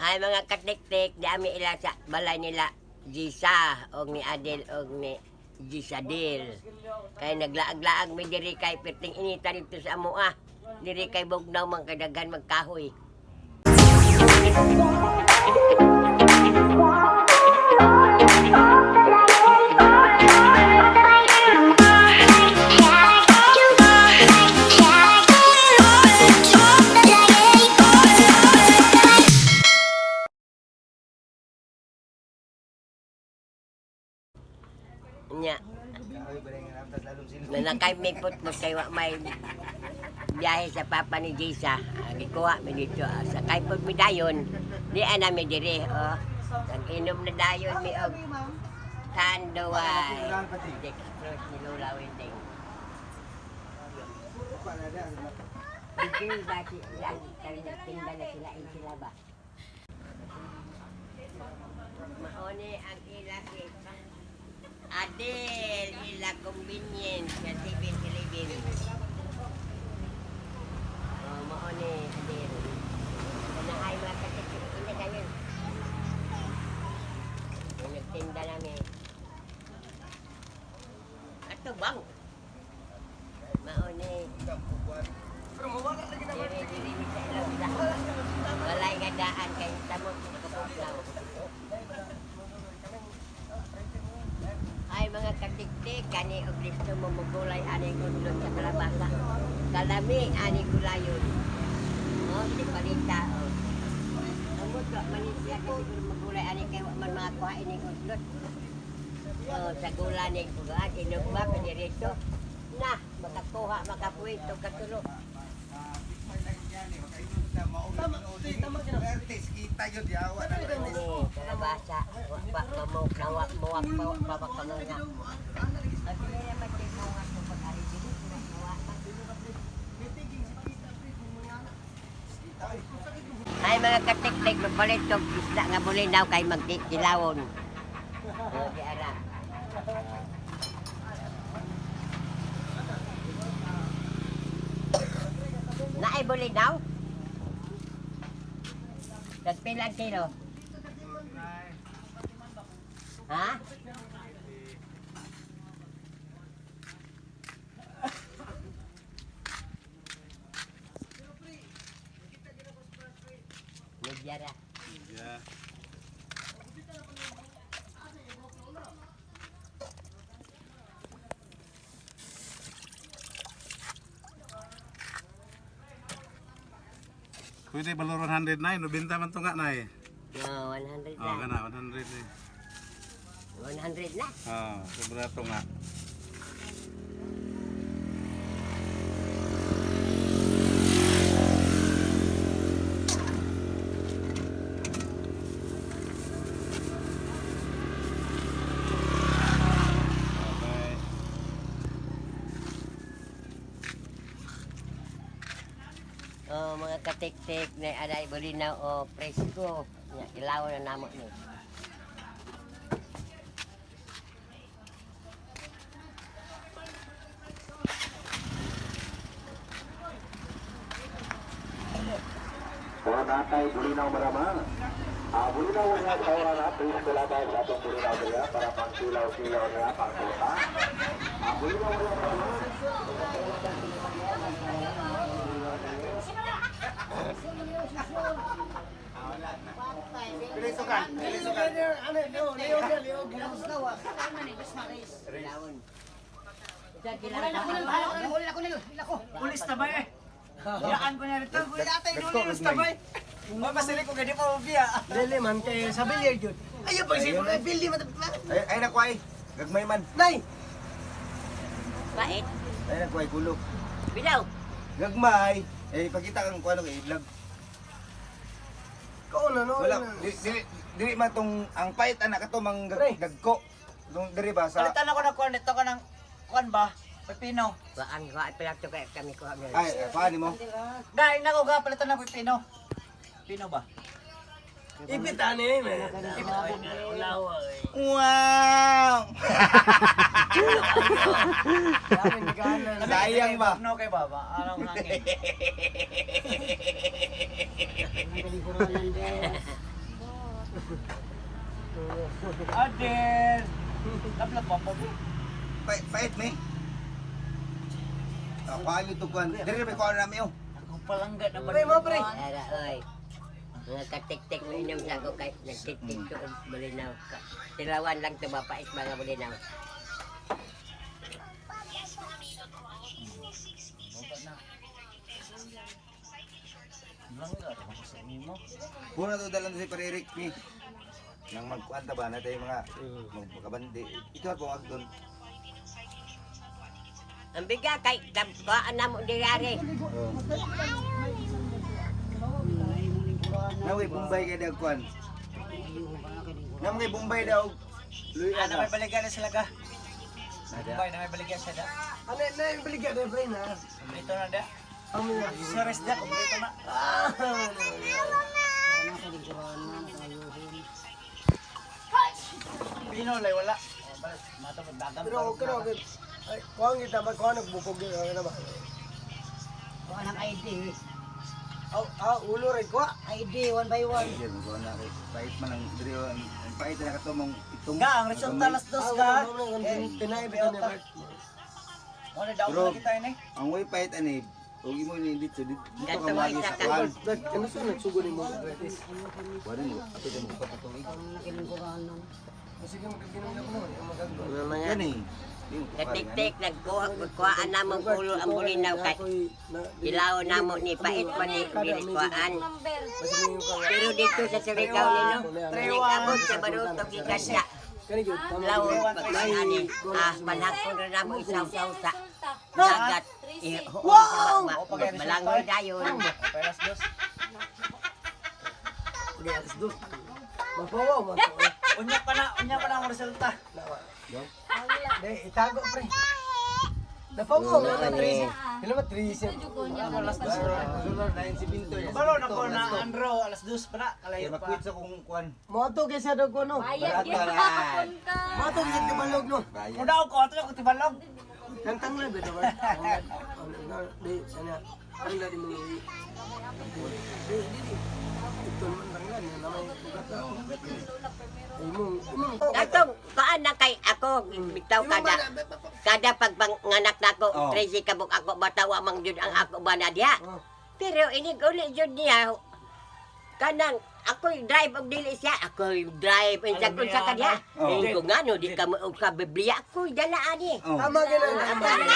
Ay mga katiktik, di ami ila sa balay nila Gisa og ni Adel og ni Gisadel. Kay naglaag-laag mi diri kay perting inita dito sa amoa. Diri kay bugnaw man kay daghan magkahoy. Nya, nanakay may putput kay wa may biyahe sa papa ni Gisa. Ah, gikuha mi dito. Ah, sa kay pud mi dayon. Di ana mi diri oh. Nag-inom na dayon mi og Tanduay. Dextrose ni Lola Wending. Bigil ba si yan? Kaya nagtinda na sila in sila ba? Maone ang ila si Adel ila convenience nga 7-Eleven. Oh, maone Adel. Naay mga katiktik tinda kayo. Yung nagtinda namin. Ato bang? Maone. Diri diri mi sa ilang sa. Walay nga daan kay tamot kapuglaw. Ay mga katiktik kani og listo mo mugulay ani udlot sa kalabasa. Kalami ani gulayon. Oh, di palita oh. Amot wa man ni siya kasi siguro magulay ani kay wa man makakuha ini udlot. Oh, sa gula ni kugaan inog ba diretso. Na, makakuha, makapuwito, katulo. Kalabasa, wa pa mamo kawa muwak pa wa pa makamunga. Ang dili naman kay munga ko pag ari dili muwa pa. Ay mga katiktik, magpalit og isda nga bulinaw kay magdilawon. Oh, di ara. Naay bulinaw? Nagpilang kilo? Ha? Midyara. Yeah. Pwede balor 109, no binta man to nga nay. No, 100 Oh, na. kana 100 eh. 100 na. Oh, sobra to nga. Bye. Oh, mga katiktik na aray bulinaw o presko. Nya, ilaw na namo ni. O natay bulinaw marama. Ah, bulinaw nga tawa na presko labay sa atong bulinaw niya para pang silaw-silaw niya pang tuta. Ah, bulinaw nga marama. Ilawon. Isa kilang ka. Ulis na ba eh? Yaan ko na rito. Ulis na ba eh? Mabasili ko ganyan pa mabiya. Dili man kay sa billiard yun. Ayaw pag siguro ay billi man. Ay, ay nakuhay. Gagmay man. Nay, Pait. Ay nakuhay gulo. Bilaw. Gagmay. Eh pagkita kang kuano kay vlog. ko na no. Wala dili dili, dili man tong ang pait anak kato mang Pre. gagko. Dong diri ba sa Palitan ako ng kuwan dito ka ng kuwan ba? Pipino. Waan ko ay pala to kay kami ko kami. ay paano mo? Gain ako ga palitan ng pipino. Pipino ba? Ipit ani man. Wow! Sayang ba? No kay baba. Anong hangin? Adel. Lablab pa po. Pait mi. Ah, kuhaan yung tukuan. Diri may kuhaan nami oh. Ako palangga na Pre, mo pre. Ara, oy. Mga katiktik mo inom sa ako kay nagtiktik ko og bulinaw. Tilawan lang to mapait mga bulinaw. Puna to dalan si Pare Eric mi. Nang magkuan ta ba na tayo mga magkabandi. Ito po agdon. Ang biga kay kuhaan na mo diri. Oh. Naway Bombay kay dag kuan. Namay Bombay daw. Luy Ana ana. may baligyan na sila ka. Nada. Bay na may baligyan siya da. Ano na yung baligya na pre na. Kompleto na da. Ang mga. Series da, kompleto na. Ah. Pino lay wala. Mato dagang. Pero okay na okay. Ay, kuha kita ba kuha nagbukog yun ano ba? Kuha ng ID. Aw, ah, ulo rin kuha. ID one by one. Yan ko na kay pait man ang diri oh, ang pait na kato mong itong. Ga, ang resulta alas dos Ah, ga. wala, wala, Tinay bitaw niya Bert. Wala daw Pero- na kita ini. Ang way pait ani og imo ni dito dito ka Kato moagi isa sa ka. kuan. Bert, ano sa nagsugo ni mo gratis? Wala mo ato mo patutungig. Sige magkaginom na ako naman, ang magagawa. Mga Yan eh. Di mo kuhaan, katiktik nagkuha kuhaan na mo ulo ang bulinaw kay Ilaw na mo ni pait pa ni dili kuhaan. Pero dito sa Surigao nino, nagabot sa baruto gikan sa law pagkaani ah panhakon ra namo isaw-saw sa dagat. Wow! Malangoy dayon. Okay, alas dos. Alas dos. Mapawaw, mapawaw. Unya pa na ang resulta. Di, itago pre. Napawaw nga na Tracy. Kailan ba Tracy? Alas dos. Balo na ko na Andro alas dos pa na Kaya kalayo pa. makwit sa kung kuan. Moto kaysa daw ko no. Bayad gihapon ka. Moto kaysa kabalog no. Bayan. Mudaw ko ato ko tibalog. Nantang lang ba ba? Di, sana. Ang dali mo ni. Di, di, di. Ito naman tanglan, yan naman yung ugat na. Imong, imong. Katong kuan na kay ako bitaw kada kada pagpanganak nako Oh. 13 kabuk ako batawa mang jud ang ako bana diha. Oh. Pero inig uli jud niya kanang ako'y drive og dili siya ako'y drive unsa Alam kun sa niya, kadiha. Oh. Eh ko ngano di ka mo og ka Biblia ako'y dala ani. Oh. Tama ganun, tama ganun.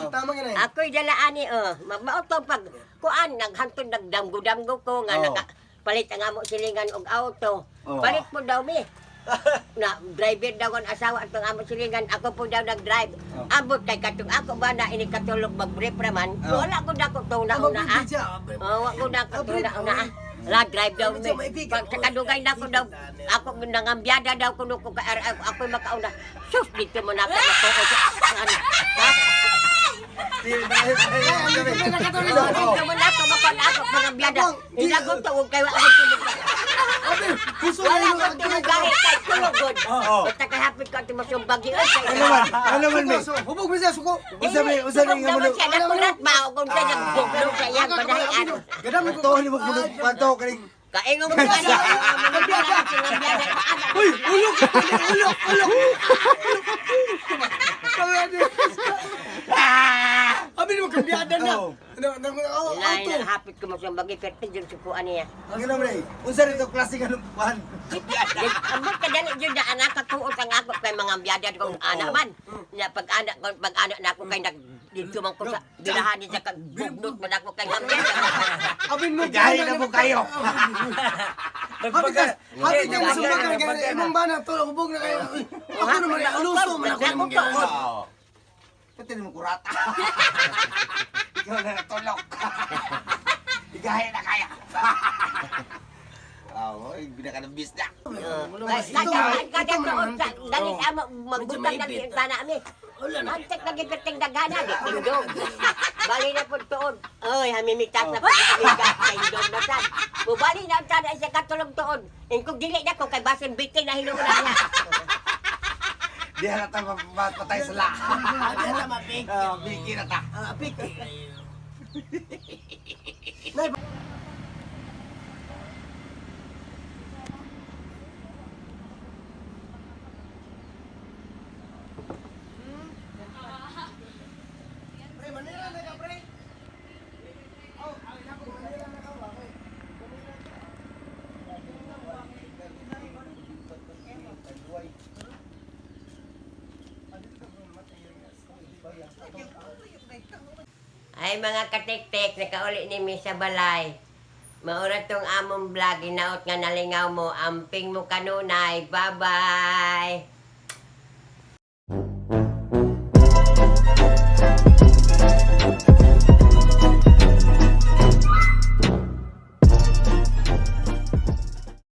Tama ganun. Ako'y dala ani oh. Mao to pag kuan naghantod nagdamgo-damgo ko nga Oh. naka palit ang amo silingan og auto. Oh. Palit po daw mi. Na driver daw ang asawa at ang amo silingan ako po daw nag-drive. Oh. Abot kay katong ako ba na ini katulog mag-brief raman. Oh. Wala ko dako to na una ah. Oh, wa ko dako to na una ah. La drive daw mi. Pag sa kadugay na ko daw ako nangambyada daw kuno ko kay ako ako'y makauna. Sus dito mo na ako matuod. Ano? Dito mo na ako makauna ako mangambyada. Ilagot to og kay wa ako tulog. Puso Wala na ko tulog kahit kay tulog gud. Oo. Basta kay hapit ko at masumbag yun. Ano man? Ano man mi? Hubog mo siya, suko. Usa may usa may nga Naman mo. siya nakurat ba o kung siya nagbuglo sa iyang banahian. Gadam ko. Tuon ni mo kuan to kaning Kaingong mo ano? Ngambyada. Ngambyada pa anak. Uy, ulok! Ulok! Ulok! Abi ni magkambyada na. Oo. Ano, ano, oh, Lain auto. na hapit ko masumbag pero jud sukuan niya. Ngano man eh? Unsa rin to klase nga nung kuan? Ambot ka dali jud na anak katuot ang ako kay mga biyada kong anak man. Na pag anak ko pag anak na ako kay nag dito man ko sa dinahan niya kag bugnot man ako kay ngambyada. Abi mo. Gahi na po kayo. Happy ka. Happy ka masumbag ka. Imong bana to hubog na kayo. Uy, Ako naman uluso man ako naman. Oo. Pati mo kurata. Ikaw na natulog. Igahe na kaya. Wow, oy, binakalabis na. Kada tuot sa dali amo magbutang na ang tana mi. Antek lagi perting dagana di tindog. Bali na pud tuod. Oy, hamimitas na pud tindog na sad. Mubali na ang tana sa katulog tuod. Ingkog dili na ko kay basin bitin na hinuon na niya. Di halata mapatay sila. Abi na mapik. Ah, biki na ta. Apik. Ay mga katiktik, nakauli ni mi sa balay. Maura tong among vlog, hinaot nga nalingaw mo, amping mo kanunay. Bye-bye!